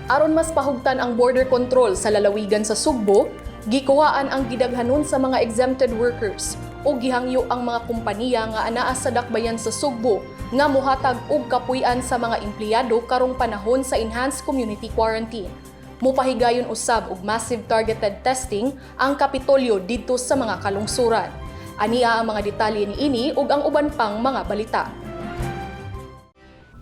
Aron mas pahugtan ang border control sa lalawigan sa Sugbo, gikuhaan ang gidaghanon sa mga exempted workers o gihangyo ang mga kompanya nga anaa sa dakbayan sa Sugbo nga muhatag og kapuy-an sa mga empleyado karong panahon sa enhanced community quarantine. Mupahigayon usab og massive targeted testing ang Kapitolyo didto sa mga kalungsuran. Ania ang mga detalye niini ug ang uban pang mga balita.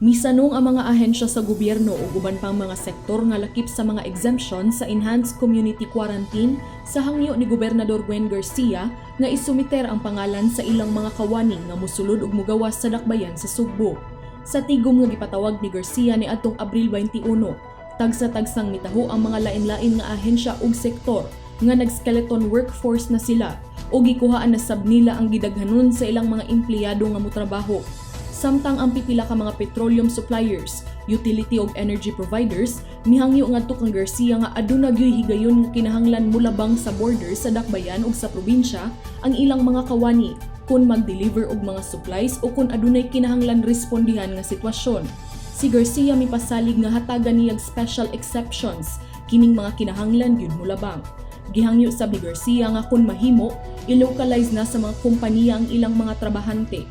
Misanong ang mga ahensya sa gobyerno ug uban pang mga sektor nga lakip sa mga exemption sa Enhanced Community Quarantine sa hangyo ni Gobernador Gwen Garcia nga isumiter ang pangalan sa ilang mga kawani nga musulod ug mugawas sa dakbayan sa Sugbo. Sa tigom nga gipatawag ni Garcia ni adtong Abril 21, tagsa-tagsang mitaho ang mga lain-lain nga ahensya ug sektor nga nag-skeleton workforce na sila o gikuhaan na sab nila ang gidaghanon sa ilang mga empleyado nga motrabaho. Samtang ang pipila ka mga petroleum suppliers, utility ug energy providers mihangyo ngadto kang Garcia nga aduna gyoy higayon nga kinahanglan molabang sa border sa dakbayan ug sa probinsya ang ilang mga kawani kung mag-deliver og mga supplies o kung adunay kinahanglan respondihan nga sitwasyon. Si Garcia mipasalig nga hatagan niyag special exceptions kining mga kinahanglan gyud molabang. Gihangyo sab ni Garcia nga kung mahimo, i-localize na sa mga kompanya ang ilang mga trabahante.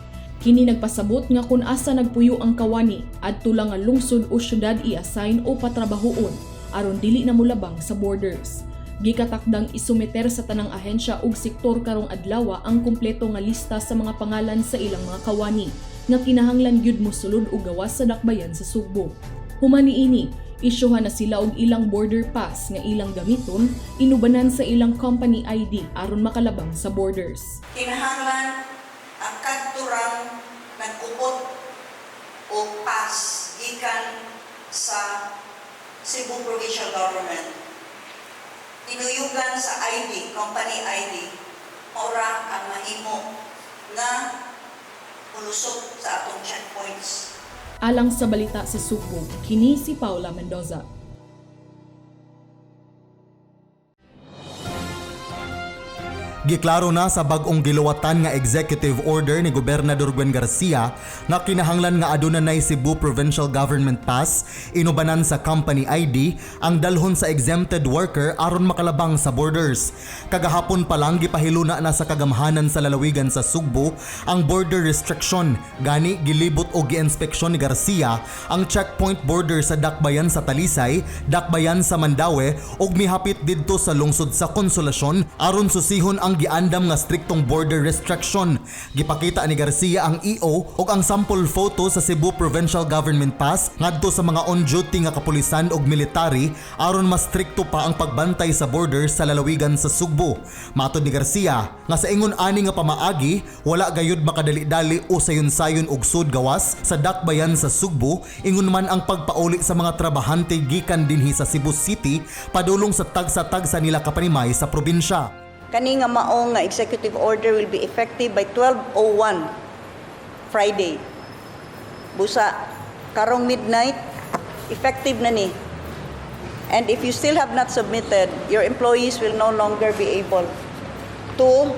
Kini nagpasabot nga kung asa nagpuyo ang kawani, adto lang nga lungsod o syudad i-assign o patrabahoon aron dili na molabang sa borders. Gikatakdang isumiter sa tanang ahensya ug sektor karong adlaw ang kumpleto nga lista sa mga pangalan sa ilang mga kawani nga kinahanglan gyud mosulod og gawas sa dakbayan sa Sugbo. Human niini, isyuhan na sila og ilang border pass nga ilang gamiton inubanan sa ilang company ID aron makalabang sa borders. Kinahanglan ang kadturang nag-upot o pass gikan sa Cebu Provincial Government tinuyugan sa ID, company ID, ora ang mahimo nga mulusot sa atong checkpoints. Alang sa Balita sa Sugbo, kini si Paula Mendoza. Giklaro na sa bag-ong giluwatan nga executive order ni Gobernador Gwen Garcia nga kinahanglan nga aduna nay Cebu Provincial Government Pass inubanan sa company ID ang dalhon sa exempted worker aron makalabang sa borders. Kagahapon pa lang, gipahiluna na sa kagamhanan sa lalawigan sa Sugbo ang border restriction. Gani gilibot o giinspeksyon ni Garcia ang checkpoint border sa Dakbayan sa Talisay, Dakbayan sa Mandaue ug mihapit didto sa lungsod sa Consolacion aron susihon ang giandam nga striktong border restriction. Gipakita ni Garcia ang EO ug ang sample photo sa Cebu Provincial Government Pass ngadto sa mga on-duty nga kapulisan ug military aron mas strikto pa ang pagbantay sa border sa lalawigan sa Sugbo. Matod ni Garcia nga sa ingon ani nga pamaagi, wala gayud makadali-dali o sayon-sayon og sud gawas sa dakbayan sa Sugbo, ingon man ang pagpauli sa mga trabahante gikan dinhi sa Cebu City padulong sa tagsa-tagsa nila kapanimay sa probinsya. Kani nga maong nga executive order will be effective by 12:01 Friday. Busa karong midnight, effective na ni. And if you still have not submitted, your employees will no longer be able to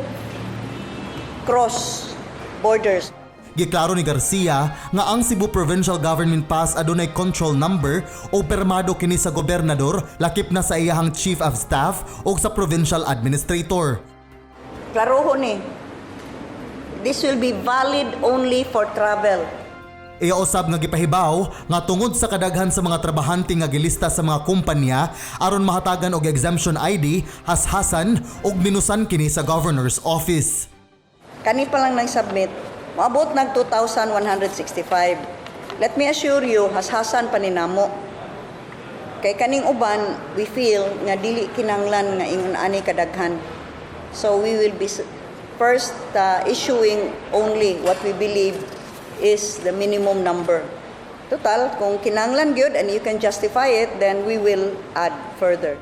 cross borders. Giklaro ni Garcia nga ang Cebu Provincial Government Pass adunay control number o permado kini sa gobernador, lakip na sa iyahang chief of staff o sa provincial administrator. Klarohon ni. This will be valid only for travel. Iya usab nga gipahibaw nga tungod sa kadaghan sa mga trabahante nga gilista sa mga kumpanya aron mahatagan og exemption ID, hashasan ug minusan kini sa governor's office. Kani pa lang nang submit, moabot nag 2,165. Let me assure you, hashasan pa ni namo. Kay kaning uban, we feel nga dili kinanglan nga ingon ani kadaghan. So we will be first issuing only what we believe is the minimum number. Total, kung kinanglan gyud and you can justify it, then we will add further.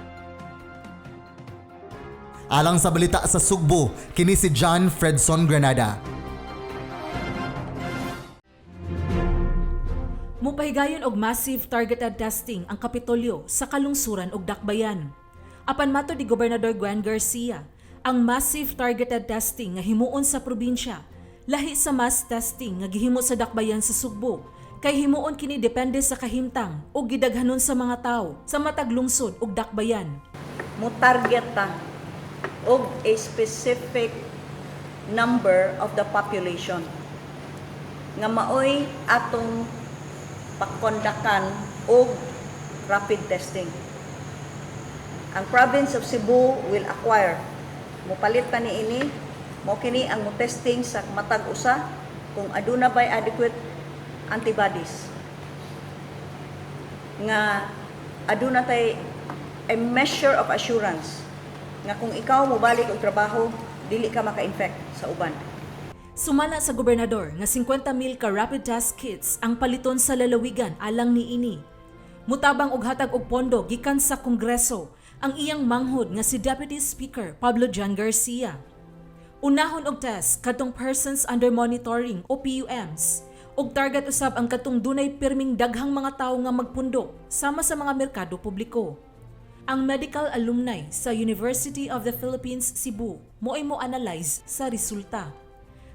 Alang sa Balita sa Sugbo, kini si John Fredson Granada. Mupahigayon og massive targeted testing ang Kapitolyo sa kalungsuran ug dakbayan. Apan matod ni Gobernador Gwen Garcia, ang massive targeted testing nga himuon sa probinsya lahi sa mass testing nga gihimo sa dakbayan sa Sugbo. Kay himuon kini depende sa kahimtang ug gidaghanon sa mga tawo sa matag lungsod ug dakbayan. Mo target ta og a specific number of the population nga maoy atong pakondakan og rapid testing. Ang province of Cebu will acquire, mopalit ta ni ini, mo kini ang mo testing sa matag usa kung aduna bay adequate antibodies nga aduna tay a measure of assurance nga kung ikaw mobalik og trabaho, dili ka maka-infect sa uban. Sumala sa gobernador nga 50,000 ka rapid test kits ang paliton sa lalawigan alang niini. Mutabang og hatag og pondo gikan sa Kongreso ang iyang manghod nga si Deputy Speaker Pablo John Garcia. Unahon og test kadtong persons under monitoring o PUMs ug target usab ang katong dunay pirming daghang mga tawo nga magpundok sama sa mga merkado publiko. Ang medical alumni sa University of the Philippines Cebu mo'y mo analyze sa resulta.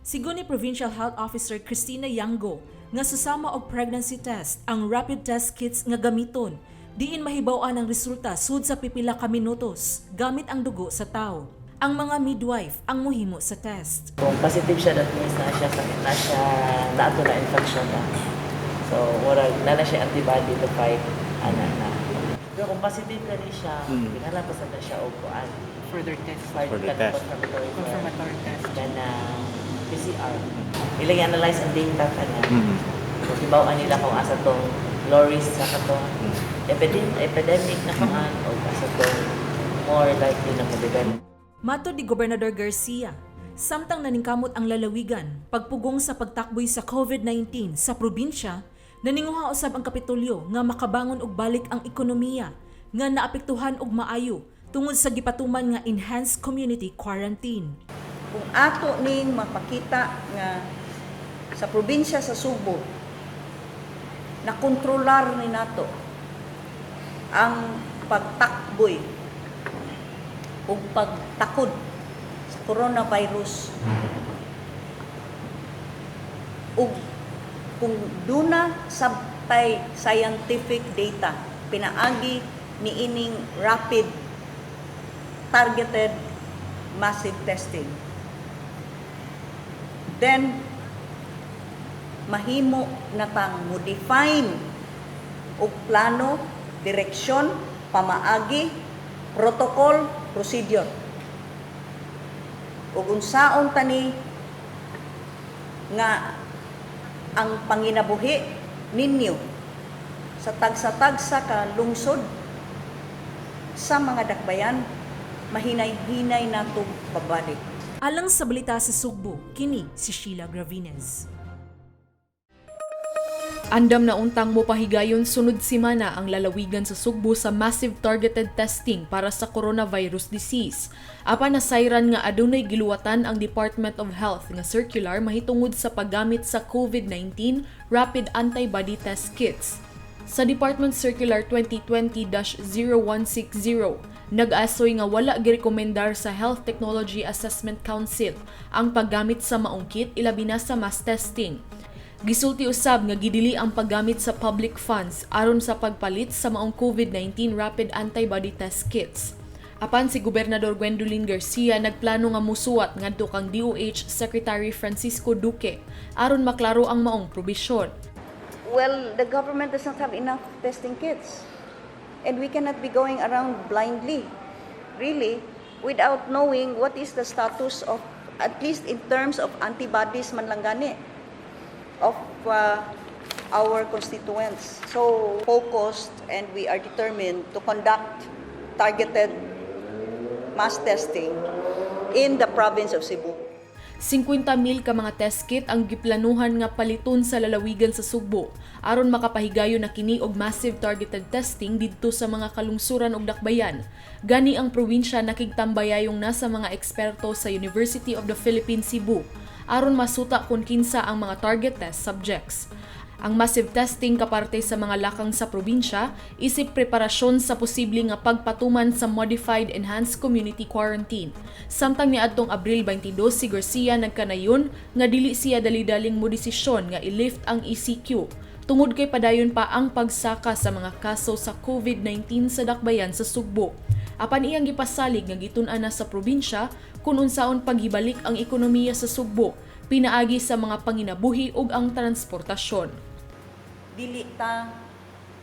Sigon ni Provincial Health Officer Christina Yango nga susama og pregnancy test ang rapid test kits nga gamiton, diin mahibaw-an ang resulta sud sa pipila ka minutos gamit ang dugo sa tawo. Ang mga midwife ang muhimo sa test. Kung positive siya, that means na siya na ato na infection na. So, murag na na siya antibody to fight ana na. Pero kung positive ka ni siya, kinahanglan pa sad na siya og kuan. Further test. Further Further test. Confirmatory, Confirmatory test. Kanang PCR. Ilang analyze ang data kana. So, hibaw nila kung asa tong low risk sa katong epidemic na kuan o asa tong more likely na mo-develop. Matod ni Gobernador Garcia, samtang naningkamot ang lalawigan pagpugong sa pagtakboy sa COVID-19 sa probinsya, naninguha usab ang Kapitolyo nga makabangon og balik ang ekonomiya nga naapektuhan og maayo tungod sa gipatuman nga enhanced community quarantine. Kung ato ning mapakita nga sa probinsya sa Subo na kontrolar ni nato ang pagtakboy ug pagtakod sa coronavirus ug kung duna sabtay scientific data pinaagi niining rapid targeted massive testing, then mahimo na tang mo define og plano, direksyon, pamaagi, protocol, procedure ug unsaon tani nga ang panginabuhi ninyo sa tagsa-tagsa ka lungsod sa mga dakbayan mahinay-hinay nato pabalik. Alang sa Balita sa Sugbo, kini si Sheila Gravines. Andam na untang mopahigayon sunod simana ang lalawigan sa Sugbo sa massive targeted testing para sa coronavirus disease. Apan nasayran nga adunay giluwatan ang Department of Health nga circular mahitungod sa paggamit sa COVID-19 rapid antibody test kits. Sa Department Circular 2020-0160, nag-asoy nga wala girekomendar sa Health Technology Assessment Council ang paggamit sa maong kit, ilabi na sa mass testing. Gisulti usab nga gidili ang paggamit sa public funds aron sa pagpalit sa maong COVID-19 rapid antibody test kits. Apan si Gobernador Gwendolyn Garcia nagplano nga musuwat ngadto kang DOH Secretary Francisco Duque aron maklaro ang maong probisyon. Well, the government does not have enough testing kits. And we cannot be going around blindly, really, without knowing what is the status of, at least in terms of antibodies man lang gani, of our constituents. So focused and we are determined to conduct targeted mass testing in the province of Cebu. 50,000 ka mga test kit ang giplanuhan nga paliton sa lalawigan sa Sugbo aron makapahigayon na kini og massive targeted testing didto sa mga kalungsuran ug dakbayan. Gani ang probinsya nakigtambayayong na sa mga eksperto sa University of the Philippines Cebu aron masuta kung kinsa ang mga target test subjects. Ang massive testing kaparte sa mga lakang sa probinsya isip preparasyon sa posible nga pagpatuman sa Modified Enhanced Community Quarantine. Samtang niadtong Abril 22, si Garcia nagkanayon nga dili siya dali-daling modesisyon nga i-lift ang ECQ. tungod kay padayon pa ang pagsaka sa mga kaso sa COVID-19 sa dakbayan sa Sugbo. Apan iyang gipasalig nga gitun-an na sa probinsya kung unsaon paghibalik ang ekonomiya sa Sugbo pinaagi sa mga panginabuhi ug ang transportasyon. Dili ta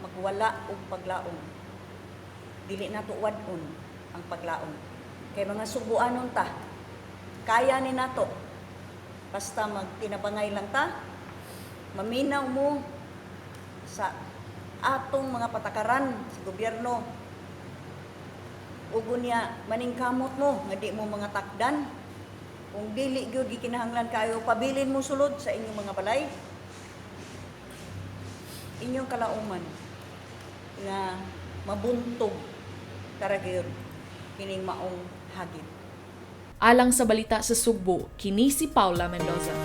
magwala og paglaom. Dili nato wad-on ang paglaom. Kay mga Sugbuanon ta, kaya ni nato. Basta magtinabangay lang ta, maminaw mo sa atong mga patakaran sa gobyerno. Ug unya maningkamot mo nga di mo mga takdan. Kung dili gyud gikinahanglan kayo, pabilin mo sulod sa inyong mga balay, inyong kalauman nga mabuntog tara gyud kining maong hagit. Alang sa Balita sa Sugbo, kini si Paula Mendoza.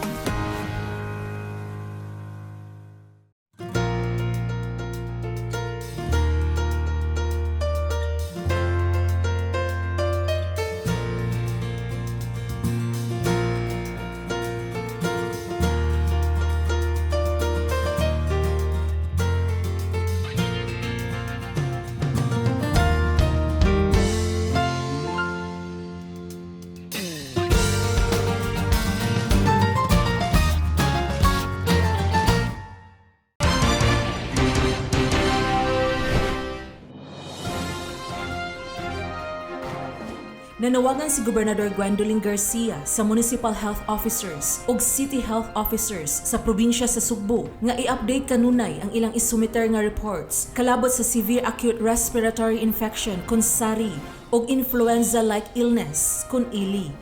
Nanawagan si Gobernador Gwendolyn Garcia sa Municipal Health Officers ug City Health Officers sa probinsya sa Sugbo nga i-update kanunay ang ilang isumiter nga reports kalabot sa severe acute respiratory infection kun SARI ug influenza-like illness kun ILI.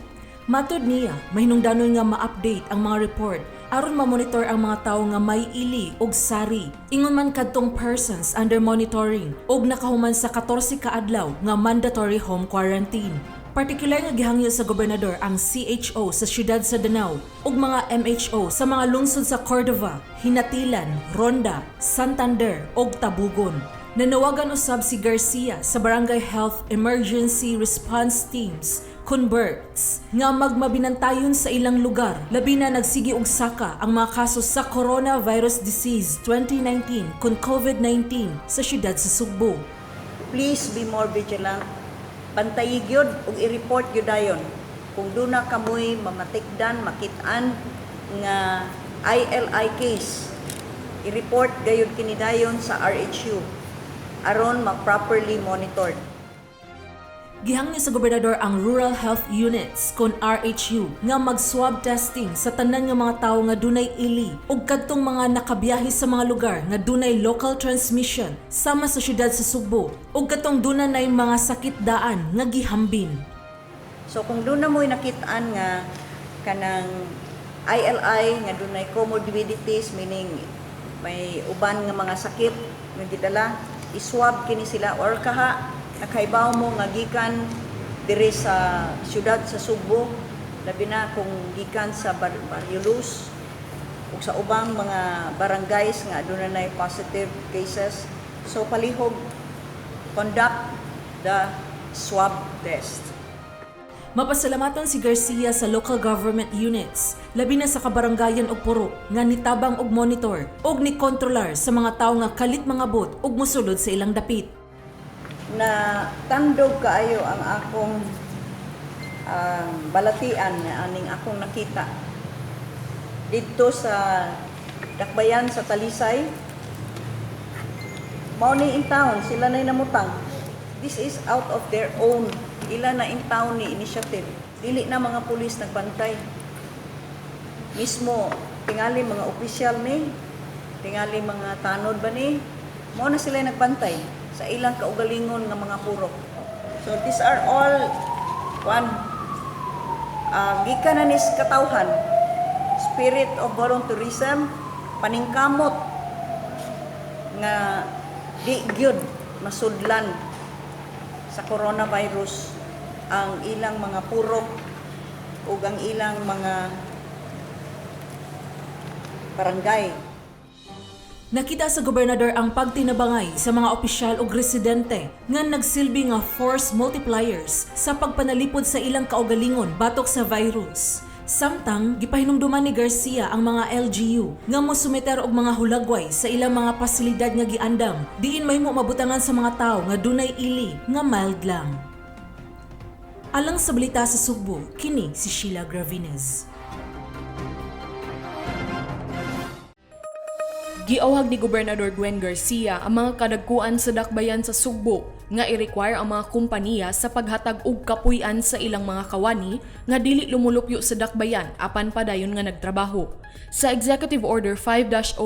Matod niya, mahinungdanon nga ma-update ang mga report aron ma-monitor ang mga tawo nga may ili og SARI. Ingon man kadtong persons under monitoring og nakahuman sa 14 ka adlaw nga mandatory home quarantine. Partikular nga gihangyo sa gobernador ang CHO sa siyudad sa Danao ug mga MHO sa mga lungsod sa Cordova, Hinatilan, Ronda, Santander ug Tabugon. Nanawagan usab si Garcia sa Barangay Health Emergency Response Teams kun BERTs nga magmabinantayon sa ilang lugar, labi na nagsigi og saka ang mga kaso sa Coronavirus Disease 2019 kun COVID-19 sa siyudad sa Sugbo. Please be more vigilant. Bantayi gyud ug i-report gyud dayon kung duna kamoy mamatikdan, makit-an nga ILI case. I-report gayud kini dayon sa RHU aron ma-properly monitored. Gihangyo sa gobernador ang Rural Health Units kon RHU nga mag-swab testing sa tanan nga mga tawo nga dunay ili ug kadtong mga nakabiyahe sa mga lugar nga dunay local transmission sama sa siyudad sa Sugbo ug kadtong duna nay mga sakit daan nga gihambin. So kung duna mo'y nakitaan nga kanang ILI nga dunay comorbidities, meaning may uban nga mga sakit nga gidala, iswab kini sila or kaha nakaibaw mo nga gikan diri sa siyudad sa Sugbo, labi na kung gikan sa Barrio Luz ug sa ubang mga barangays nga aduna nay positive cases, so palihog conduct the swab test. Mapasalamatan si Garcia sa local government units, labi na sa kabarangayan og purok nga nitabang og monitor og ni kontrolar sa mga tawo nga kalit mangabot og mosulod sa ilang dapit. Na tandog kaayo ang akong balatian nga aning akong nakita didto sa dakbayan sa Talisay. Mao ni in town sila nay namutang. This is out of their own, ila na in town ni initiative. Dili na mga pulis nagbantay mismo, tingali mga opisyal ni, tingali mga tanod ba ni, mao na sila nagbantay sa ilang kaugalingon nga mga purok. So these are all one gikan na nis katawhan, spirit of volunteerism, paningkamot nga di gyud masudlan sa coronavirus ang ilang mga purok ug ang ilang mga barangay. Nakita sa gobernador ang pagtinabangay sa mga opisyal ug residente nga nagsilbi nga force multipliers sa pagpanalipod sa ilang kaugalingon batok sa virus. Samtang gipahinumduman ni Garcia ang mga LGU nga mosumiter og mga hulagway sa ilang mga pasilidad nga giandam diin mahimo mabutangan sa mga tawo nga dunay ili nga mild lang. Alang sa balita sa Sugbo, kini si Sheila Gravines. Giawhag ni Gobernador Gwen Garcia ang mga kadagkuan sa dakbayan sa Sugbo nga i-require ang mga kompanya sa paghatag og kapuy-an sa ilang mga kawani nga dili lumulupyo sa dakbayan apan padayon nga nagtrabaho. Sa Executive Order 5-0-1,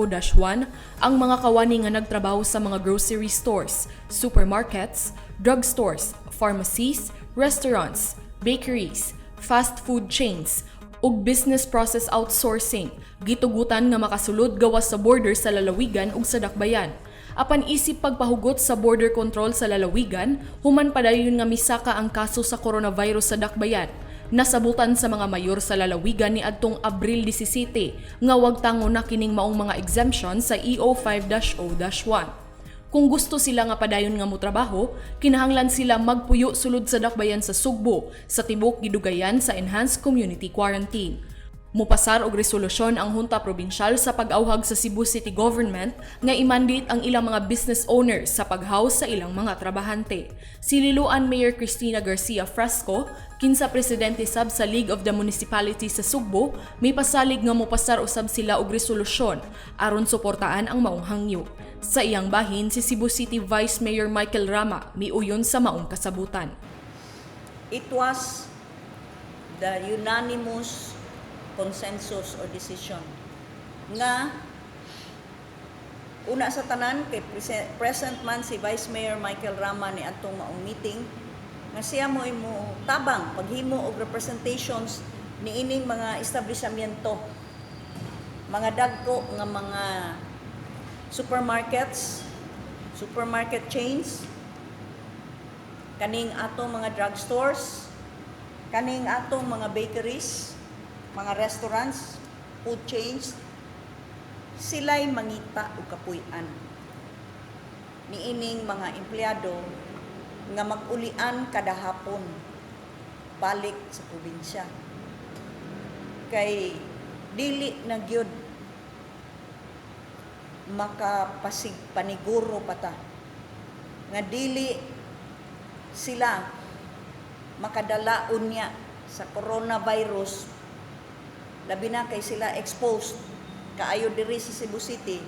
ang mga kawani nga nagtrabaho sa mga grocery stores, supermarkets, drugstores, pharmacies, restaurants, bakeries, fast food chains, ug business process outsourcing, gitugutan nga makasulod gawas sa border sa lalawigan ug sa dakbayan. Apan isip pagpahugot sa border control sa lalawigan, human padayon nga misaka ang kaso sa coronavirus sa dakbayan. Nasabutan sa mga mayor sa lalawigan ni adtong Abril 17 nga wag tango na kining maong mga exemption sa E EO 5-0-1. Kung gusto sila nga padayon nga motrabaho, kinahanglan sila magpuyo sulod sa dakbayan sa Sugbo sa tibok gidugayan sa Enhanced Community Quarantine. Mupasar og resolusyon ang Junta Probinsyal sa pag-awhag sa Cebu City Government nga imandate ang ilang mga business owners sa paghaw sa ilang mga trabahante. Si Liloan Mayor Cristina Garcia Frasco, kinsa presidente sab sa League of the Municipalities sa Sugbo, may pasalig nga mopasar usab sila og resolusyon aron suportaan ang maong hangyo. Sa iyang bahin, si Cebu City Vice Mayor Michael Rama miuyon sa maong kasabutan. It was the unanimous consensus or decision nga una sa tanan kay present man si Vice Mayor Michael Rama ni atong maong meeting nga siya mo imo tabang paghimo og representations niining mga establishmento, mga dagko nga mga supermarkets, supermarket chains, kaning atong mga drugstores, kaning atong mga bakeries, mga restaurants, food chains, sila'y mangita og kapuy-an niining mga empleyado nga mag-ulian kada hapon balik sa probinsya. Kay dili na gyud makapasig paniguro pa ta nga dili sila makadala unya sa coronavirus, labi na kay sila exposed kaayo diri sa Cebu City,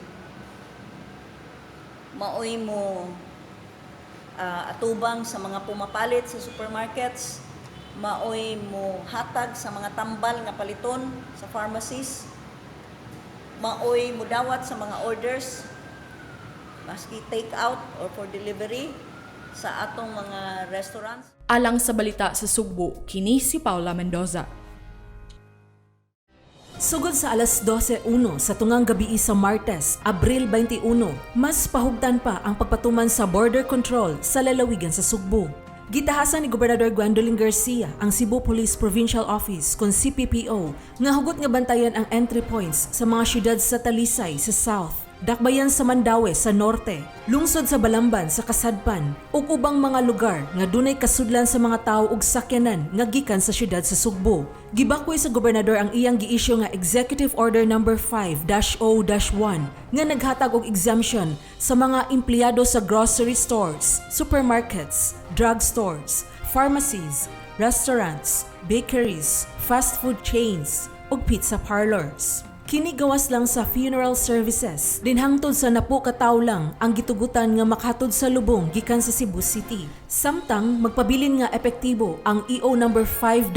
maoy mo atubang sa mga pumapalit sa supermarkets, maoy mo hatag sa mga tambal nga paliton sa pharmacies, maoy mudawat sa mga orders maski take out or for delivery sa atong mga restaurants. Alang sa balita sa Sugbo, kini si Paula Mendoza. Sugod sa alas 12:01 sa tungang gabi sa Martes, Abril 21, mas pahugtan pa ang pagpatuman sa border control sa lalawigan sa Sugbo. Gitahasan ni Gobernador Gwendolyn Garcia ang Cebu Police Provincial Office kon CPPO nga hugot nga bantayan ang entry points sa mga syudad sa Talisay sa South, dakbayan sa Mandaue sa Norte, lungsod sa Balamban sa Kasadpan, ug ubang mga lugar nga dunay kasudlan sa mga tawo ug sakyanan nga gikan sa syudad sa Sugbo. Gibakway sa gobernador ang iyang giisyu nga Executive Order Number 5-0-1 nga naghatag og exemption sa mga empleyado sa grocery stores, supermarkets, drugstores, pharmacies, restaurants, bakeries, fast food chains, ug pizza parlors. Kini gawas lang sa funeral services. Dinhangtod sa napo ka tawo lang ang gitugutan nga makahatod sa lubong gikan sa Cebu City. Samtang magpabilin nga epektibo ang EO number 5-0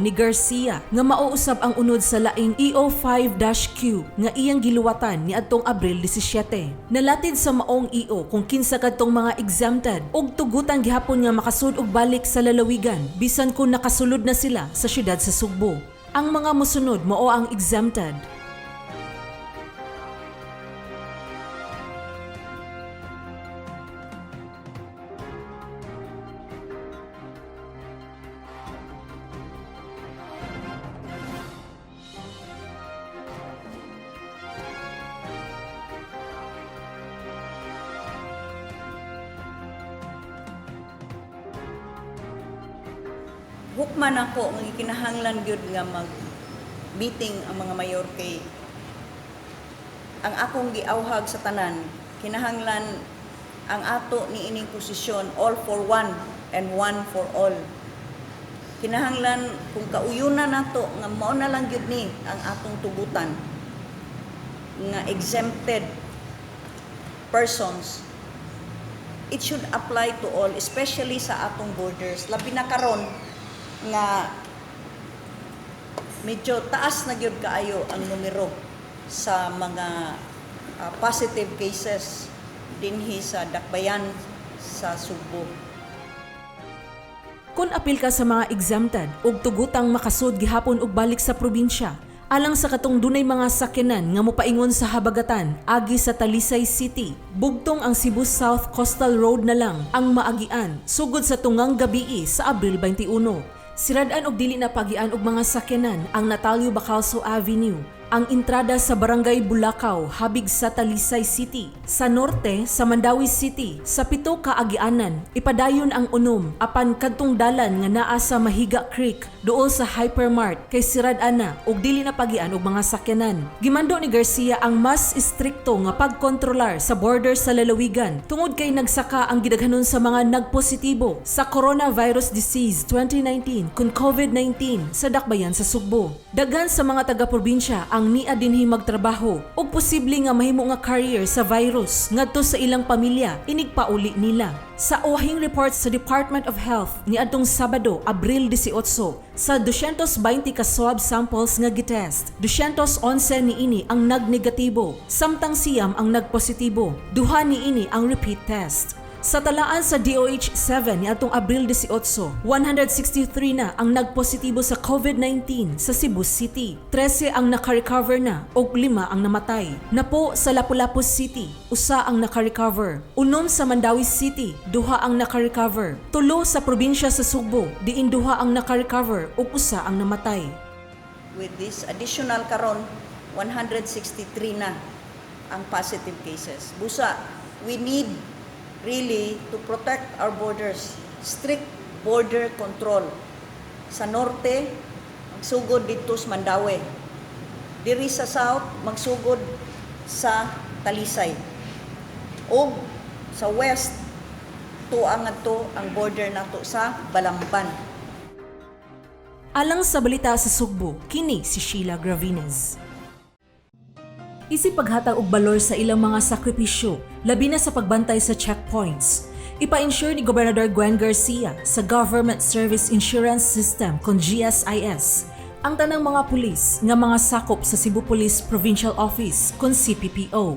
ni Garcia nga mauusab ang unod sa laing EO 5-Q nga iyang giluwatan niadtong Abril 17. Nalatid sa maong EO kung kinsa kadtong mga exempted ug tugutan gihapon nga makasud og balik sa lalawigan bisan kung nakasulod na sila sa syudad sa Sugbo. Ang mga mosunod mao ang exempted. Hukman ako nga gikinahanglan gyud nga mag meeting ang mga mayor kay ang akong giawhag sa tanan, kinahanglan ang ato ni ining posisyon, all for one and one for all. Kinahanglan kung kauyuna nato nga mao na lang gyud ni ang atong tugutan nga exempted persons, it should apply to all, especially sa atong borders, labi na karon nga medyo taas na gyud kaayo ang numero sa mga positive cases dinhi sa dakbayan sa Sugbo. Kung apil ka sa mga exempted ug tugutang makasud gihapon og balik sa probinsya, alang sa katong dunay mga sakyanan nga mopaingon sa habagatan agi sa Talisay City, bugtong ang Cebu South Coastal Road na lang ang maagian sugod sa tungang gabii sa Abril 21. Sirad-an og dili na pagian og mga sakyanan ang Natalio Bacalso Avenue, ang entrada sa Barangay Bulacau habig sa Talisay City, sa norte sa Mandaue City, sa pito ka agianan, ipadayon ang unom apan kadtong dalan nga naa sa Mahiga Creek duol sa Hypermart kay sirad-an na ug dili na pagian og mga sakyanan. Gimando ni Garcia ang mas istrikto nga pagkontrolar sa border sa lalawigan tungod kay nagsaka ang gidaghanon sa mga nagpositibo sa Coronavirus Disease 2019 kon COVID-19 sa dakbayan sa Sugbo. Daghan sa mga taga-probinsya ang nia dinhi magtrabaho ug posible nga mahimo nga carrier sa virus ngadto sa ilang pamilya inig pauli nila. Sa uwahing report sa Department of Health niadtong Sabado, Abril 18, sa 220 ka swab samples nga gitest, 211 niini ang nagnegatibo, samtang 9 ang nagpositibo. Duha niini ang repeat test. Sa talaan sa DOH 7 niadtong Abril 18, 163 na ang nagpositibo sa COVID-19 sa Cebu City. 13 ang nakarecover na ug 5 ang namatay. Napo sa Lapu-Lapu City, 1 ang nakarecover. 6 sa Mandaue City, 2 ang nakarecover. 3 sa probinsya sa Sugbo, diin 2 ang nakarecover ug 1 ang namatay. With this additional karon, 163 na ang positive cases. Busa, we need really to protect our borders. Strict border control. Sa norte, magsugod dito sa Mandaue. Diri sa south, magsugod sa Talisay. O sa west, tuang ngadto ang border nato sa Balamban. Alang sa Balita sa Sugbo, kini si Sheila Gravines. Isip paghatag og balor sa ilang mga sakripisyo, labi na sa pagbantay sa checkpoints, ipa-insure ni Gobernador Gwen Garcia sa Government Service Insurance System kon GSIS ang tanang mga pulis nga mga sakop sa Cebu Police Provincial Office kon CPPO.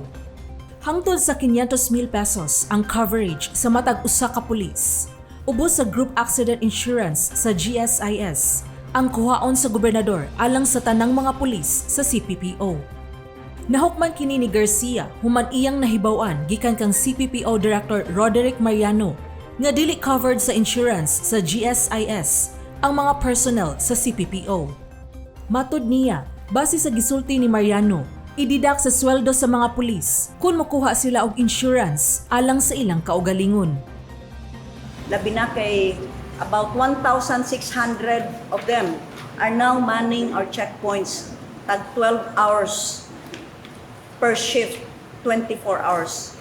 Hangtod sa 500,000 pesos ang coverage sa matag usa ka pulis. Ubos sa Group Accident Insurance sa GSIS ang kuhaon sa gobernador alang sa tanang mga pulis sa CPPO. Nahukman kini ni Garcia human iyang nahibaw-an gikan kang CPPO Director Roderick Mariano nga dili covered sa insurance sa GSIS ang mga personnel sa CPPO. Matod niya, base sa gisulti ni Mariano, i-deduct sa sweldo sa mga pulis kung mokuha sila og insurance alang sa ilang kaugalingon. Labi na kay about 1,600 of them are now manning our checkpoints tag 12 hours per shift, 24 hours.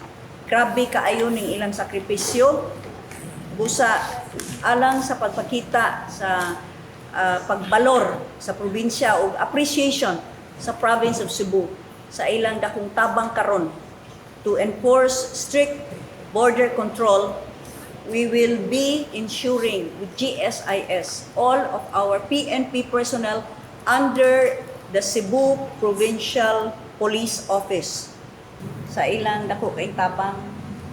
Grabe kaayo ning ilang sakripisyo. Busa alang sa pagpakita sa pagbalor sa probinsya o appreciation sa province of Cebu sa ilang dakong tabang karon to enforce strict border control, we will be insuring with GSIS all of our PNP personnel under the Cebu Provincial Police Office sa ilang dako kay tabang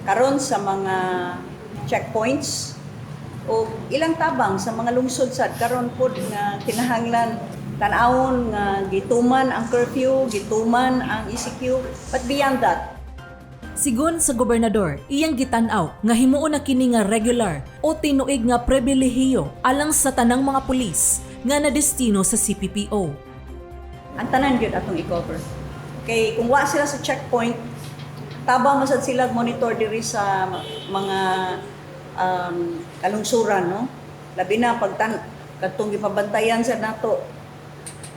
karon sa mga checkpoints o ilang tabang sa mga lungsod sad karon pod nga kinahanglan tan-awon nga gituman ang curfew, gituman ang ECQ, but beyond that. Sigon sa gobernador, iyang gitan-aw nga himuon na kini nga regular o tinuig nga pribilehiyo alang sa tanang mga pulis nga nadestino sa CPPO. Ang tanan gyud atong i-cover. Kay kung wa sila sa checkpoint, tabang man sad sila monitor diri sa mga kalungsuran, no? Labi na pag kadtong gipabantayan sa nato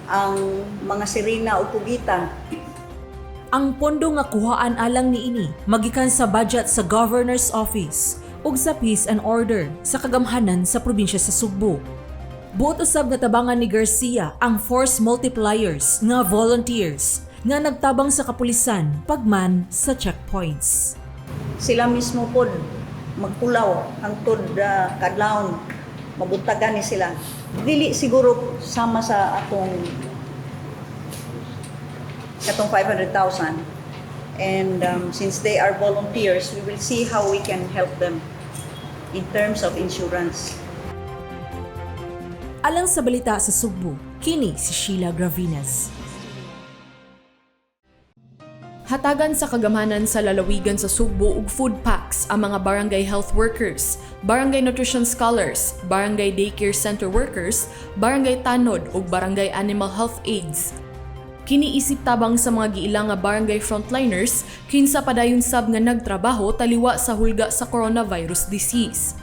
Ang mga sirena o pugita. Ang pondo nga kuhaan alang niini magikan sa budget sa Governor's Office ug sa Peace and Order sa kagamhanan sa probinsya sa Sugbo. Buot usab nga tabangan ni Garcia ang force multipliers nga volunteers nga nagtabang sa kapulisan pagman sa checkpoints. Sila mismo pod magpulaw hangtod kadlawon, mabuntagan ni sila. Dili siguro sama sa atong katong 500,000, and since they are volunteers, we will see how we can help them in terms of insurance. Alang sa Balita sa Sugbo, kini si Sheila Gravines. Hatagan sa kagamhanan sa lalawigan sa Sugbo og food packs ang mga barangay health workers, barangay nutrition scholars, barangay daycare center workers, barangay tanod ug barangay animal health aides. Kini isip tabang sa mga giila nga barangay frontliners kinsa padayon sab nga nagtrabaho taliwa sa hulga sa coronavirus disease.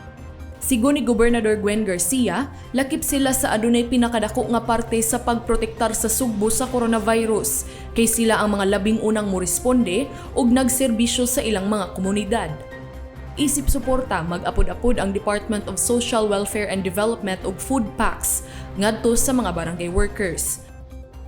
Sigon ni Gobernador Gwen Garcia, lakip sila sa adunay pinakadako nga parte sa pagprotektar sa Sugbo sa coronavirus, kay sila ang mga labing unang moresponde ug nagserbisyo sa ilang mga komunidad. Isip suporta, mag-apod-apod ang Department of Social Welfare and Development og food packs ngadto sa mga barangay workers.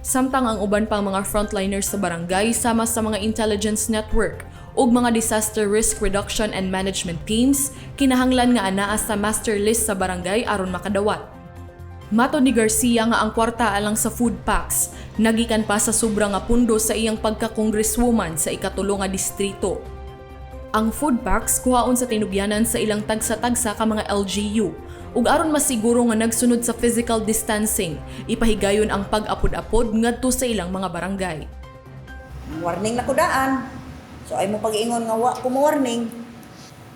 Samtang ang uban pang mga frontliners sa barangay sama sa mga intelligence network ug mga disaster risk reduction and management teams kinahanglan nga anaa sa master list sa barangay aron makadawat. Matod ni Garcia nga ang kwarta alang sa food packs nagikan pa sa sobra nga pundo sa iyang pagka-congresswoman sa ikatulo nga distrito. Ang food packs kuhaon sa tinugyanan sa ilang tagsa-tagsa ka mga LGU ug aron masiguro nga nagsunod sa physical distancing, ipahigayon ang pag-apod-apod ngadto sa ilang mga barangay. Warning na kudaan. So ay mo pag-ingon nga wa ko mo warning.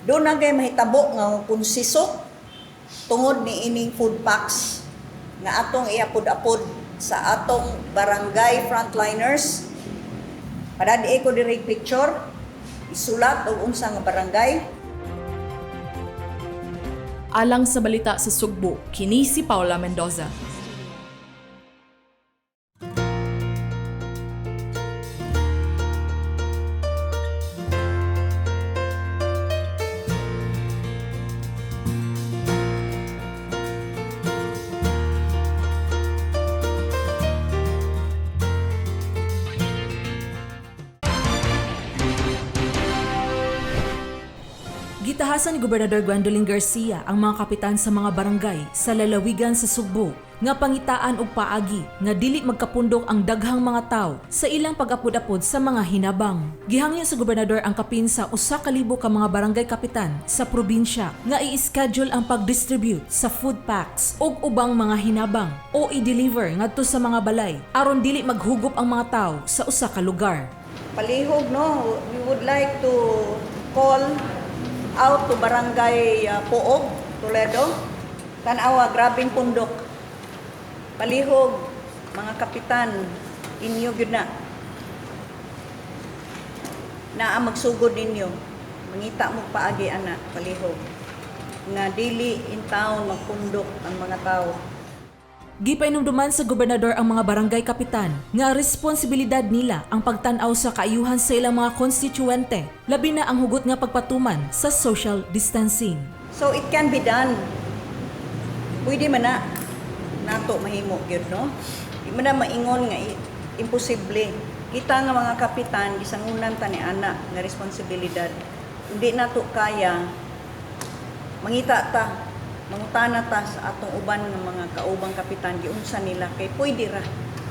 Doon na kay mahitabo nga konsisok tungod ni ining food packs nga atong iapod-apod sa atong barangay frontliners. Padadi ko diri picture, isulat og unsa nga barangay. Alang sa Balita sa Sugbo, kini si Paula Mendoza. Gitahasan ni Gobernador Gwendolyn Garcia ang mga kapitan sa mga barangay sa lalawigan sa Sugbo nga pangitaan og paagi nga dili magkapundok ang daghang mga tawo sa ilang pag-apod-apod sa mga hinabang. Gihangyo sa gobernador ang kapin sa 1,000 ka mga barangay kapitan sa probinsya nga i-schedule ang pag-distribute sa food packs ug ubang mga hinabang o i-deliver ngadto sa mga balay aron dili maghugop ang mga tawo sa usa ka lugar. Palihog, no, we would like to call out to Barangay Poog, Toledo. Tanawa, grabing pundok. Palihog, mga kapitan, inyo gyud na. Naa magsugod ninyo. Mangita mo paagi ana, palihog. Nga dili in town magpundok ang mga tao. Gipainumduman sa gobernador ang mga barangay kapitan nga responsibilidad nila ang pagtan-aw sa kaayuhan sa ilang mga konstituente, labi na ang hugot nga pagpatuman sa social distancing. So it can be done. Pwede man na nato mahimo gyud, no? Di man na maingon nga imposible. Kita nga mga kapitan gisangunan ta ni ana nga responsibilidad. Hindi nato kaya, mangita ta, mangutana ta sa atong uban nga mga kaubang kapitan, giunsa nila, kay pwede ra,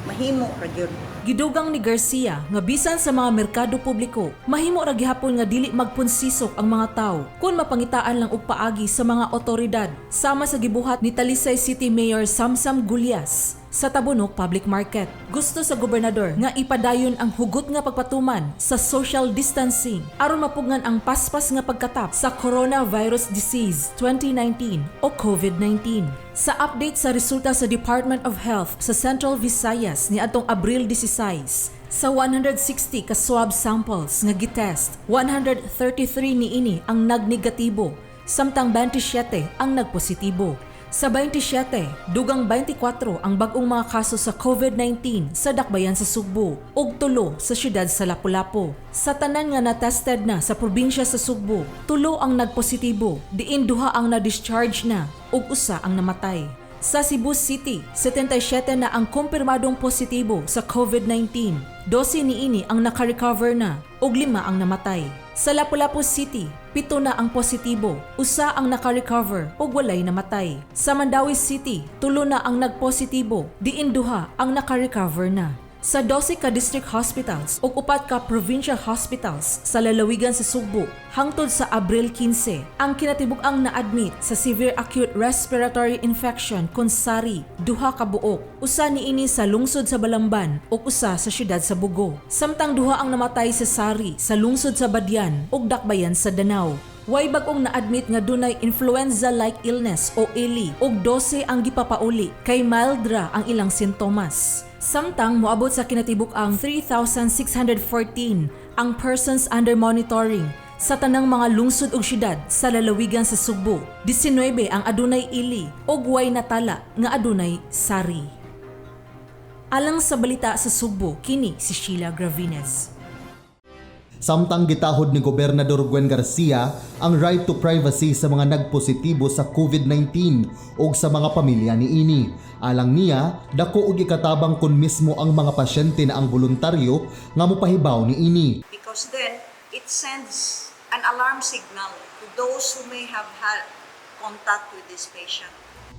mahimo ra gyud. Gidugang ni Garcia nga bisan sa mga merkado publiko, mahimo ra gihapon nga dili magpunsisok ang mga tawo kung mapangitaan lang og paagi sa mga otoridad, sama sa gibuhat ni Talisay City Mayor Samsam Gullas sa Tabunok Public Market. Gusto sa gobernador nga ipadayon ang hugot nga pagpatuman sa social distancing aron mapugngan ang paspas nga pagkatap sa Coronavirus Disease 2019 o COVID-19. Sa update sa resulta sa Department of Health sa Central Visayas niadtong Abril 16, sa 160 ka swab samples nga gitest, 133 niini ang nagnegatibo, samtang 27 ang nagpositibo. Sa 27, dugang 24 ang bag-ong mga kaso sa COVID-19 sa Dakbayan sa Sugbo ug 3 sa siyudad sa Lapu-Lapu. Sa tanan nga na-tested na sa probinsya sa Sugbo, 3 ang nagpositibo, diin 2 ang na-discharge na ug 1 ang namatay. Sa Cebu City, 77 na ang kumpirmadong positibo sa COVID-19. 12 niini ang naka-recover na ug 5 ang namatay. Sa Lapu-Lapu City, 7 na ang positibo, 1 ang naka-recover ug walay namatay. Sa Mandaue City, 3 na ang nagpositibo, diin 2 ang naka-recover na. Sa 12 ka district hospitals ug 4 ka provincial hospitals sa lalawigan sa Sugbo hangtod sa Abril 15, ang kinatibuk-ang na-admit sa severe acute respiratory infection kon SARI, 2 ka buok. 1 niini sa lungsod sa Balamban ug 1 sa siyudad sa Bogo. Samtang 2 ang namatay sa SARI sa lungsod sa Badian ug Dakbayan sa Danao. Way bag-ong na-admit nga dunay influenza-like illness o ILI ug 12 ang gipapauli kay mild ra ang ilang sintomas. Samtang moabot sa kinatibuk-ang 3,614 ang persons under monitoring sa tanang mga lungsod ug syudad sa lalawigan sa Sugbo. 19 ang adunay ILI ug way natala nga adunay SARI. Alang sa Balita sa Sugbo, kini si Sheila Gravines. Samtang gitahod ni Gobernador Gwen Garcia ang right to privacy sa mga nagpositibo sa COVID-19 ug sa mga pamilya niini. Alang niya, dako og ikatabang kun mismo ang mga pasyente na ang voluntaryo nga mopahibaw niini. Because then it sends an alarm signal to those who may have had contact with this patient.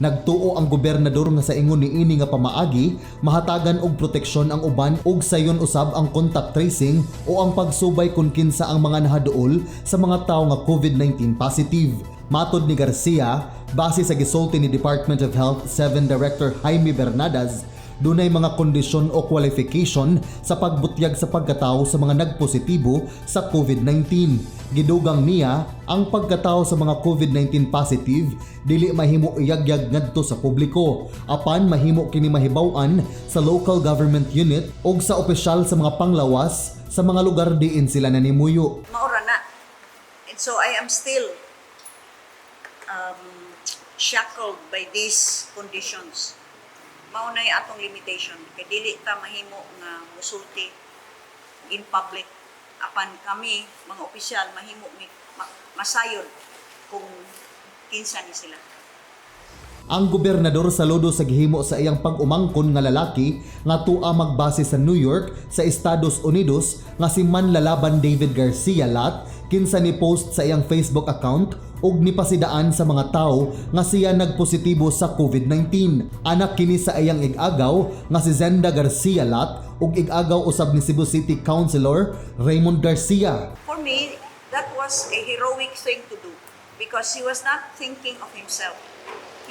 Nagtuo ang gobernador nga sa ingon niini nga pamaagi, mahatagan og proteksyon ang uban ug sayon usab ang contact tracing o ang pagsubay kung kinsa ang mga nahaduol sa mga tawo nga COVID-19 positive. Matod ni Garcia, base sa gisulti ni Department of Health 7 Director Jaime Bernadaz, dunay mga kondisyon o qualification sa pagbutyag sa pagkatao sa mga nagpositibo sa COVID-19. Gidugang niya, ang pagkatao sa mga COVID-19 positive dili mahimo iyagyag ngadto sa publiko, apan mahimo kini mahibaw-an sa local government unit ug sa opisyal sa mga panglawas sa mga lugar diin sila nanimuyo. Mao ra na. And so I am still shackled by these conditions. Mao na atong limitation kay dili ta mahimo nga musulti in public, apan kami mga opisyal mahimo mi masayod kung kinsa ni sila. Ang gobernador saludo sa gihimo sa iyang pag-umangkon nga lalaki nga tua magbase sa New York sa Estados Unidos nga si manlalaban David Garcia Lat, kinsa ni post sa iyang Facebook account ug nipasidaan sa mga tawo nga siya nagpositibo sa COVID-19. Anak kini sa iyang ig-agaw nga si Zenda Garcia Lat ug ig-agaw usab ni Cebu City Councilor Raymond Garcia. For me, that was a heroic thing to do because he was not thinking of himself.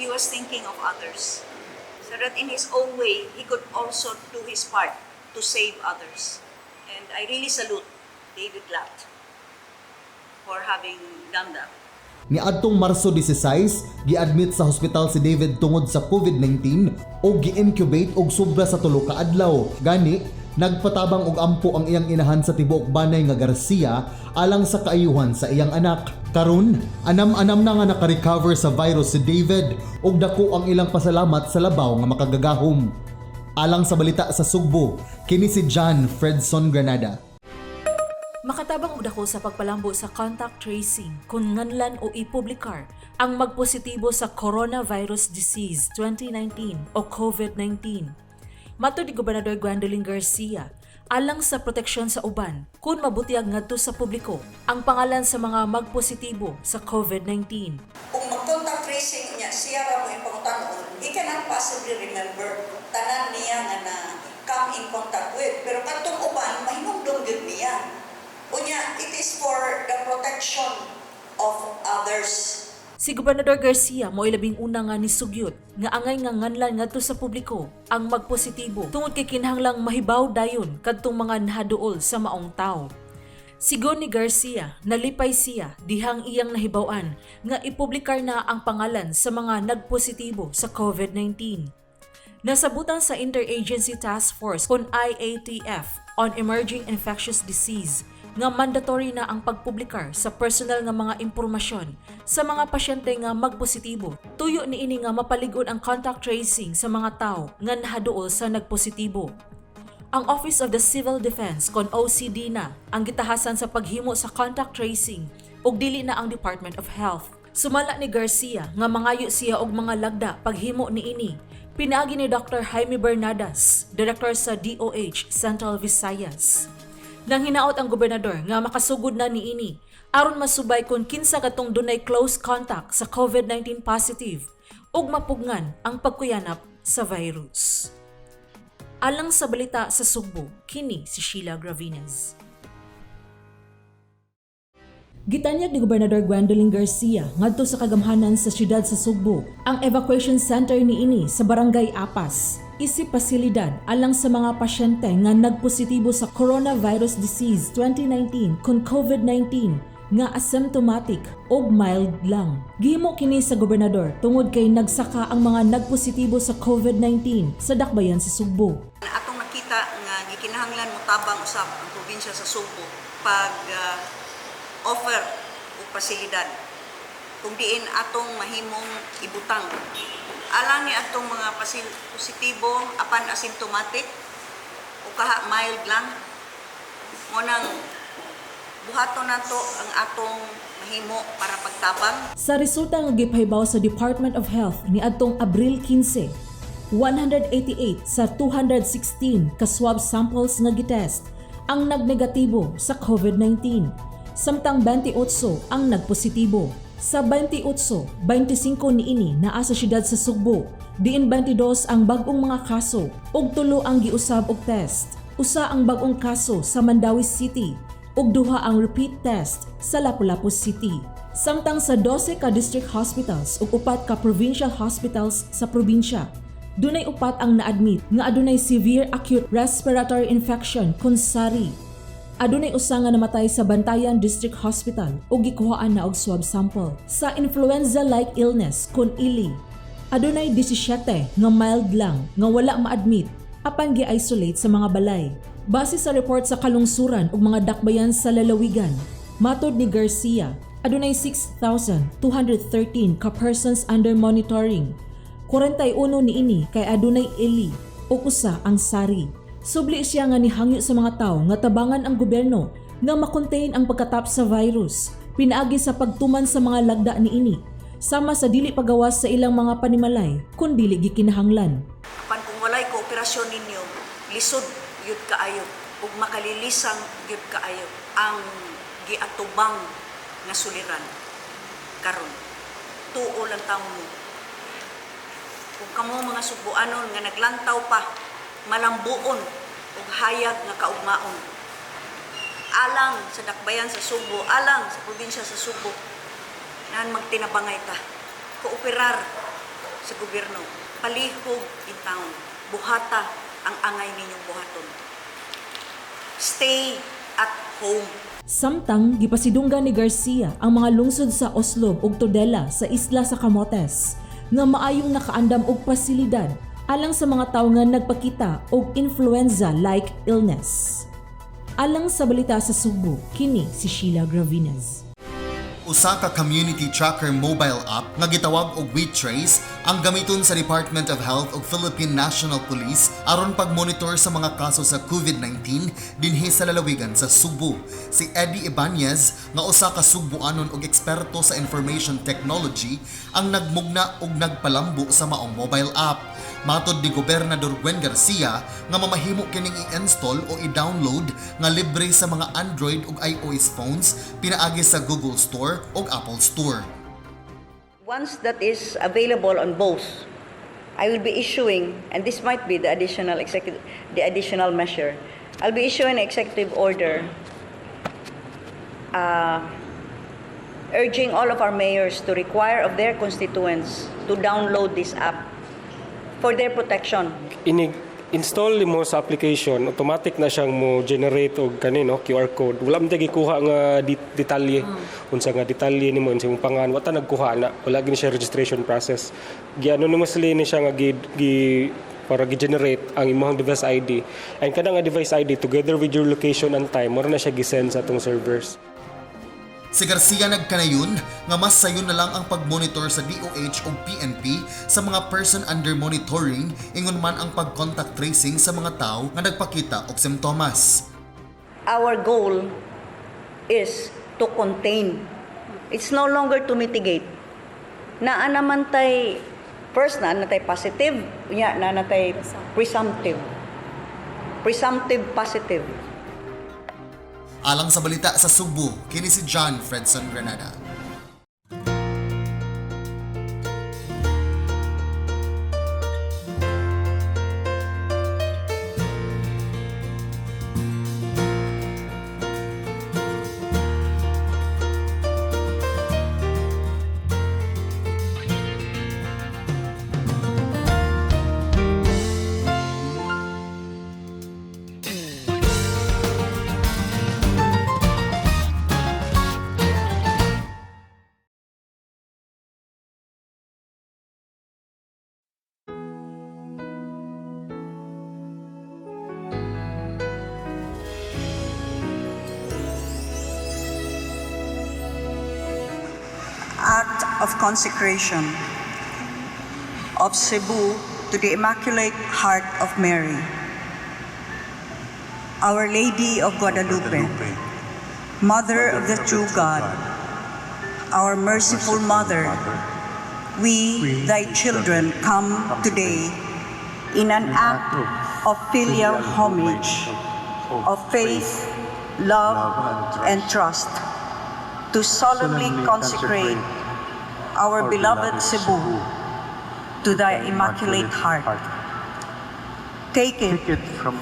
He was thinking of others. So that in his own way, he could also do his part to save others. And I really salute David Lat for having done that. Niadtong Marso 16, giadmit sa hospital si David tungod sa COVID-19 o gi-incubate og sobra sa 3 ka adlaw. Gani, nagpatabang og ampo ang iyang inahan sa tibuok banay nga Garcia alang sa kaayuhan sa iyang anak. Karon, anam-anam na nga naka-recover sa virus si David ug dako ang ilang pasalamat sa labaw nga makagagahom. Alang sa Balita sa Sugbo, kini si John Fredson Granada. Makatabang og dako sa pagpalambo sa contact tracing kung nganlan o ipublikar ang magpositibo sa Coronavirus Disease 2019 o COVID-19. Matod ni Gobernador Gwendolyn Garcia, alang sa proteksyon sa uban, kung mabutyag ngadto sa publiko ang pangalan sa mga magpositibo sa COVID-19. Kung mag-contact tracing niya, siya ra mo ipangutanon, he cannot possibly remember tanan niya nga na come in contact with. Pero katong uban, mahinumdum gyud niya. Unya, it is for the protection of others. Si Gobernador Garcia mo'y labing una nga nisugyot nga angay nga nganlan ngadto sa publiko ang magpositibo tungod kay kinahanglang mahibaw dayon kadtong mga nahaduol sa maong tawo. Sigon ni Garcia, nalipay siya dihang iyang nahibaw-an nga ipublikar na ang pangalan sa mga nagpositibo sa COVID-19. Nasabutan sa Interagency Task Force kon IATF on Emerging Infectious Disease nga mandatory na ang pagpublikar sa personal nga mga impormasyon sa mga pasyente nga magpositibo. Tuyo niini nga mapalig-on ang contact tracing sa mga tao nga nahaduol sa nagpositibo. Ang Office of the Civil Defense kon OCD na ang gitahasan sa paghimo sa contact tracing ug dili na ang Department of Health. Sumala ni Garcia nga mangayo siya og mga lagda paghimo niini. Pinaagi ni Dr. Jaime Bernadas, Director sa DOH Central Visayas. Nang hinaot ang gobernador nga makasugod na niini aron masubay kung kinsa katong dunay close contact sa COVID-19 positive ug mapugngan ang pagkuyanap sa virus. Alang sa Balita sa Sugbo, kini si Sheila Gravines. Gitanyag ni Gobernador Gwendolyn Garcia ngadto sa kagamhanan sa siyudad sa Sugbo ang evacuation center niini sa Barangay Apas. Isip pasilidad alang sa mga pasyente nga nagpositibo sa Coronavirus Disease 2019 kon COVID-19 nga asymptomatic o mild lang. Gihimo kini sa gobernador tungod kay nagsaka ang mga nagpositibo sa COVID-19 sa dakbayan sa Sugbo. Atong nakita nga gikinahanglan motabang usab ang probinsya sa Sugbo pag offer og pasilidad kung diin atong mahimong ibutang alang ni atong mga positibo apan asymptomatic o kaha mild lang. Mo nang buhaton nato ang atong mahimo para pagtabang. Sa resulta nga gipahibaw sa Department of Health niadtong Abril 15, 188 sa 216 ka swab samples nga gitest ang nagnegatibo sa COVID-19, samtang 28 ang nagpositibo. Sa 28, 25 niini naa sa siyudad sa Sugbo, diin 22 ang bag-ong mga kaso ug 3 ang giusab og test. 1 ang bag-ong kaso sa Mandaue City ug 2 ang repeat test sa Lapu-Lapu City. Samtang sa 12 ka district hospitals ug 4 ka provincial hospitals sa probinsya, dunay 4 ang na-admit nga adunay severe acute respiratory infection kon SARI. Adunay 1 nga namatay sa Bantayan District Hospital ug gikuhaan na og swab sample. Sa influenza-like illness kon ILI, adunay 17 nga mild lang nga wala ma-admit apan gi-isolate sa mga balay. Base sa report sa kalungsuran ug mga dakbayan sa lalawigan, matod ni Garcia, adunay 6,213 ka persons under monitoring. 41 niini kay adunay ILI ug 1 ang SARI. Subli siya nga nihangyo sa mga tawo nga tabangan ang gobyerno nga makontain ang pagkatap sa virus pinaagi sa pagtuman sa mga lagda niini, sama sa dili pagawas sa ilang mga panimalay kun dili gikinahanglan. Apan kung walay kooperasyon ninyo, lisod yud kaayo ug makalilisang gyud kaayo ang giatubang nga suliran karon. Tuo lang tawo mo. Kung kamo mga Sugbuanon nga naglantaw pa, malambuon ug hayag nga kaugmaon. Alang sa dakbayan sa Sugbo, alang sa probinsya sa Sugbo, nan magtinabangay ta. Kooperar sa gobyerno, palihog in town, buhata ang angay ninyong buhaton. Stay at home. Samtang gipasidunggan ni Garcia ang mga lungsod sa Oslob ug Tudela sa isla sa Camotes nga maayong nakaandam og pasilidad alang sa mga tawo nga nagpakita og influenza-like illness. Alang sa Balita sa Sugbo, kini si Sheila Gravines. Usa ka community tracker mobile app nga gitawag og WeTrace ang gamiton sa Department of Health ug Philippine National Police aron pagmonitor sa mga kaso sa COVID-19 dinhi sa lalawigan sa Sugbo. Si Eddie Ibanez nga usa ka Sugboanon ug eksperto sa information technology ang nagmugna ug nagpalambo sa maong mobile app. Matod ni Gobernador Gwen Garcia nga mamahimo kining i-install o i-download nga libre sa mga Android ug iOS phones pinaagi sa Google Store ug Apple Store. Once that is available on both, I will be issuing, and this might be the additional measure. I'll be issuing an executive order urging all of our mayors to require of their constituents to download this app for their protection. Inig Install mo sa application, automatic na siyang mo generate og kani, no, QR code. Wala man gikuha nga detalye. Unsa nga detalye nimo, unsa imong pangalan, wa ta nagkuha na. Wala gini siya registration process. Giano nimo sila ni siya nga gi para gi-generate ang imong device ID. And kada nga device ID together with your location and time, mura na siya gi-send sa atong servers. Si Garcia nagkanayon nga mas sayon na lang ang pag-monitor sa DOH o PNP sa mga person under monitoring, ingon man ang pag-contact tracing sa mga tao nga nagpakita og simptomas. Our goal is to contain. It's no longer to mitigate. Naa naman tay first, naa na tay positive, unya naa na tay presumptive. Presumptive positive. Alang sa balita sa Sugbo, kini si John Fredson Granada. Act of consecration of Cebu to the Immaculate Heart of Mary. Our Lady of Guadalupe, Mother of the true God, our merciful Mother, we, thy children, come today in an act of filial homage, of faith, love, and trust, to solemnly consecrate our beloved Cebu to thy Immaculate Heart. Take it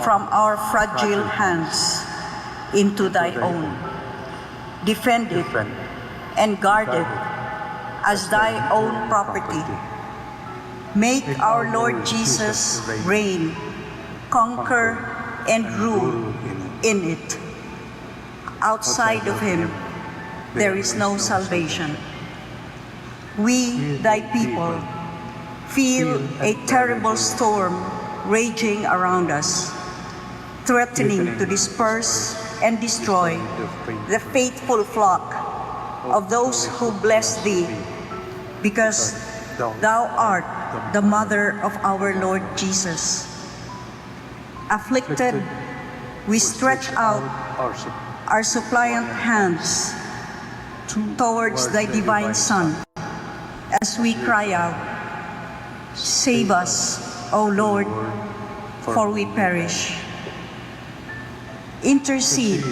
from our fragile hands into thy own. Defend it and guard it as thy own property. Make our Lord Jesus reign, conquer, and rule in it. Outside of him, there is no salvation. We, thy people, feel a terrible storm raging around us, threatening to disperse and destroy the faithful flock of those who bless thee, because thou art the mother of our Lord Jesus. Afflicted, we stretch out our suppliant hands towards thy divine Son as we cry out, "Save us, O Lord, for we perish." Intercede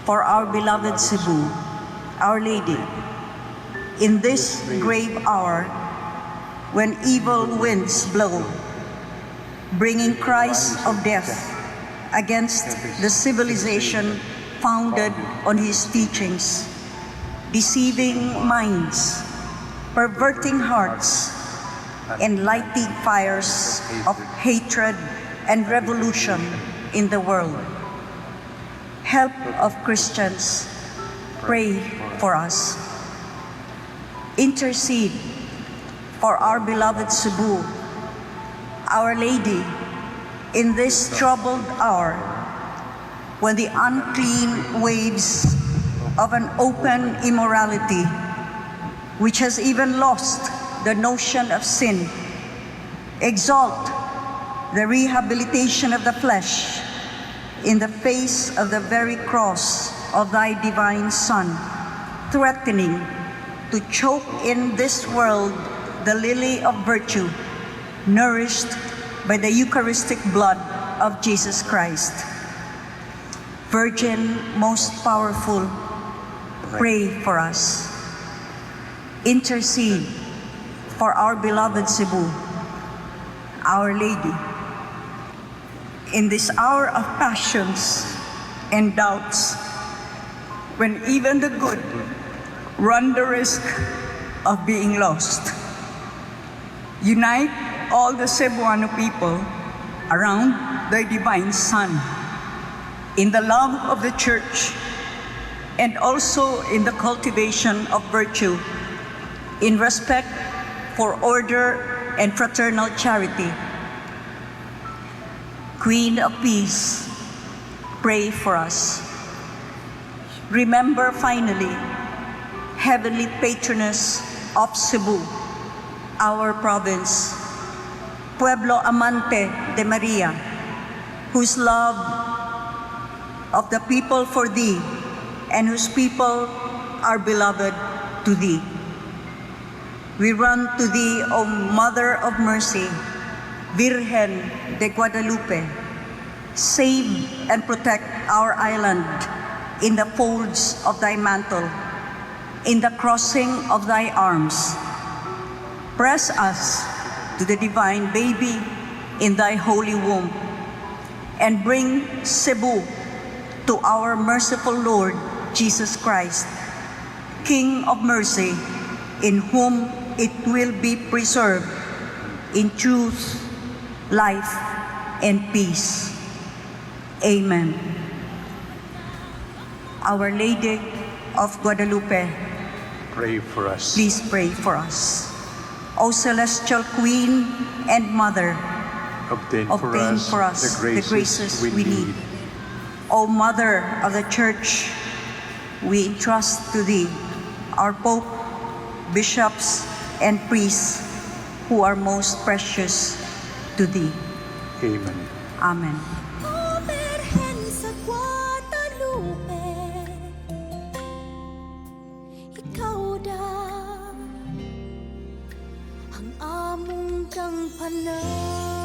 for our beloved Cebu, Our Lady, in this grave hour when evil winds blow, bringing cries of death against the civilization founded on his teachings, deceiving minds, perverting hearts, and lighting fires of hatred and revolution in the world. Help of Christians, pray for us. Intercede for our beloved Cebu, Our Lady, in this troubled hour when the unclean waves of an open immorality, which has even lost the notion of sin, exalt the rehabilitation of the flesh in the face of the very cross of thy divine Son, threatening to choke in this world the lily of virtue, nourished by the Eucharistic blood of Jesus Christ. Virgin most powerful, pray for us. Intercede for our beloved Cebu, Our Lady. In this hour of passions and doubts, when even the good run the risk of being lost, unite all the Cebuano people Around thy divine Son, in the love of the Church, and also in the cultivation of virtue, in respect for order and fraternal charity. Queen of Peace, pray for us. Remember finally, Heavenly Patroness of Cebu, our province, Pueblo Amante de Maria, whose love of the people for thee and whose people are beloved to thee. We run to thee, O Mother of Mercy, Virgen de Guadalupe. Save and protect our island in the folds of thy mantle, in the crossing of thy arms. Press us to the divine baby in thy holy womb, and bring Cebu to our merciful Lord Jesus Christ, King of mercy, in whom it will be preserved in truth, life, and peace. Amen. Our Lady of Guadalupe, pray for us. Please pray for us. O Celestial Queen and Mother, obtain for obtain us for us the graces we need. O Mother of the Church, we entrust to thee our Pope, bishops, and priests who are most precious to thee. Amen. Amen. O Birhen sa Guadalupe, ikaw da ang among gampanan.